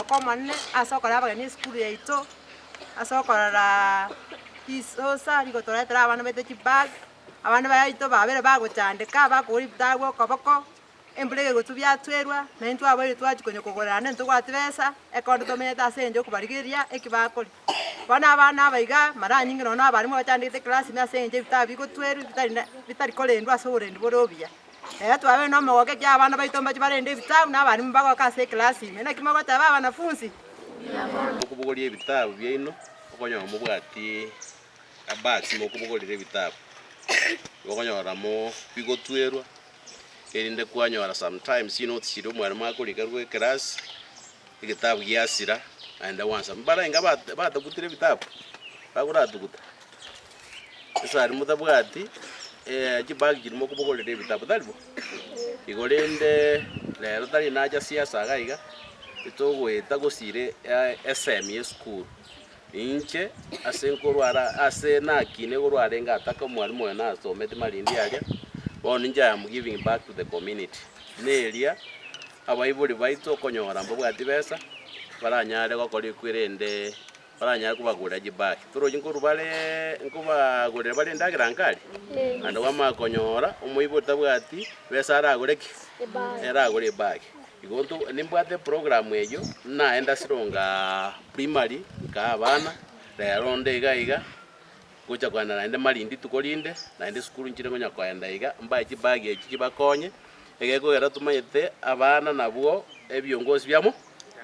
omogoko omonene ase okora abageni esukuru yaito, ase okorora risosa rigotoretera abana baito chibag, abana baito babere bagochandeka bakogora ebitabu okoboko, embura egegotwa biatwerwa, naintwe twaboire twachia konya kogora naende ntobwati besa, ekero tomenyete ase eng'encho yokobarigereria eki bakoria. Bono abana aba iga, mara nyinge nonya na abalimu bachandegete eclass ime ase eng'encho ebitabu bigotwerwa bitari na bitari korendwa ase oborendi bore obuya. Ere twabeire na omogoko ekiagera abana baito mbache barende ebitabu na abalimu bagoka ase eclass ime. Naki mogoteba abanafunsi? Mokobogoria ebitabu biaino, okonyora mobwati abags mokobogorera ebitabu, igo okonyora mo bigotwerwa, erinde kwanyora sometimes chinotes chiria omwalimu akorika rwa eclass, egetabu giasira naende gwansa. Mbarenge abat batagutire ebitabu, bakoratuguta, esari motabwati chibag chiria mokobogorera ebitabu tari bo? Igo rende rero tari nacha siasa iga iga, etogoeta gosira esemi ya esukuru. Inche ase nkorwara ase nakina igoro arenge ataka omwalimu oyo nasomete marindi aria, bono inche I am giving back to the community. Neria abaibori baito okonyora mbabwati besa, baranyare gokora ekwerende baranyare kobagorera chibag. Torochi nkorwa bare nkobagorera bare endagera nka aria? Naende kwamanya konyora omoibori tabwati besa aragore ki? Aragore ebag. Igo nto nimbwate eprogram eyio, naenda Sironga Primary nkaa abana, rero onde iga iga, ngocha koenda naende Malindi rituko rinde, naende esukuru nchire ngonya koenda iga, mbae chibag echi chibakonye, egekogera tomanyete abana nabwo ebiongozi biamo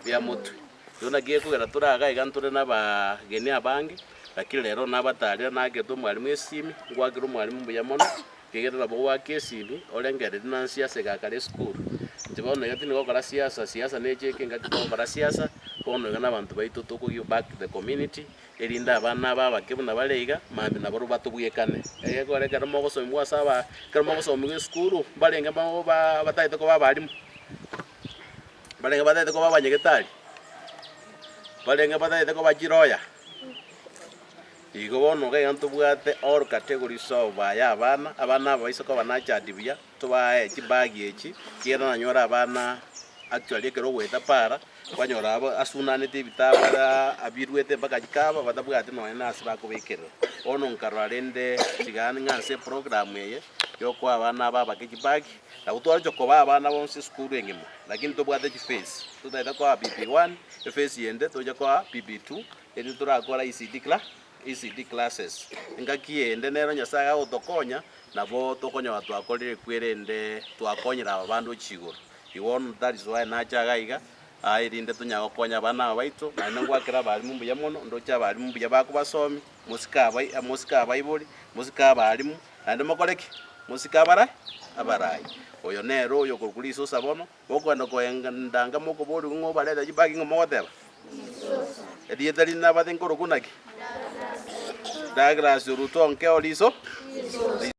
bia motwe. Igo naki gekogera tore iga iga ntore na abageni abange, lakini rero nabatarire naakete omwalimu esimi, ngwakere omwalimu mbuya mono, Ekiagera nabo goaka esimi, orengererie na nsiasa egakare esukuru. Inche bono iga tindi gokora siasa, siasa neche eke engaki togokora siasa, bono iga na abanto baito toko give back to the community, erinde abana aba abake buna bare iga, mambia nabarobwo batobwekane. Egekogera ekero mogosomigwa ase aba ekero mogosomigwa esukuru, mbarenge mabo ba batagete koba abalimu? Mbarenge batagete koba abanyagetari? Mbarenge batagete koba chiroya? Igo bono iga ntobwate all categories of aya abana, abana aba baise koba nurtured buya, tobae chibagi echi, ekiagera nanyore abana actually ekero ogoeta para, kwanyora aba asunanete ebitabu ara abirwete mpaka chikaba batabwati nonye na ase bakobekerera. Bono nkarora rende tiga ng'anse eprogram eye, ya okoa abana aba abake chibagi, nabo twaroche kobaa abana bonsi esukuru engima, lakini tobwate chiphase, totagete koa PP one, ephase ende toche koa PP2, Erio torakore ECD cla ECD classes. Engaki ende nero Nyasaye agotokonya, nabo tokonyora twakorire ekwerende twakonyire aba bande gochia igoro. Igo bono that is why nacha iga iga, aa erinde tonyare gokonya abana aba baito, naende ngwakere abalimu mbuya mono, ndoche abalimu mbuya bakobasomi, mosike abai mosike abaibori, mosike abalimu, naende mokore ki? Mosike abara abarai. Oyo nere oyo okorokwa risosa bono. Mokoenda koenda mokoborigwa ng'a obarete chibagi ng'a mogoteba? Erieta rinde nabate nkorokwa naki? Douglas Oruto Onkeo Riso.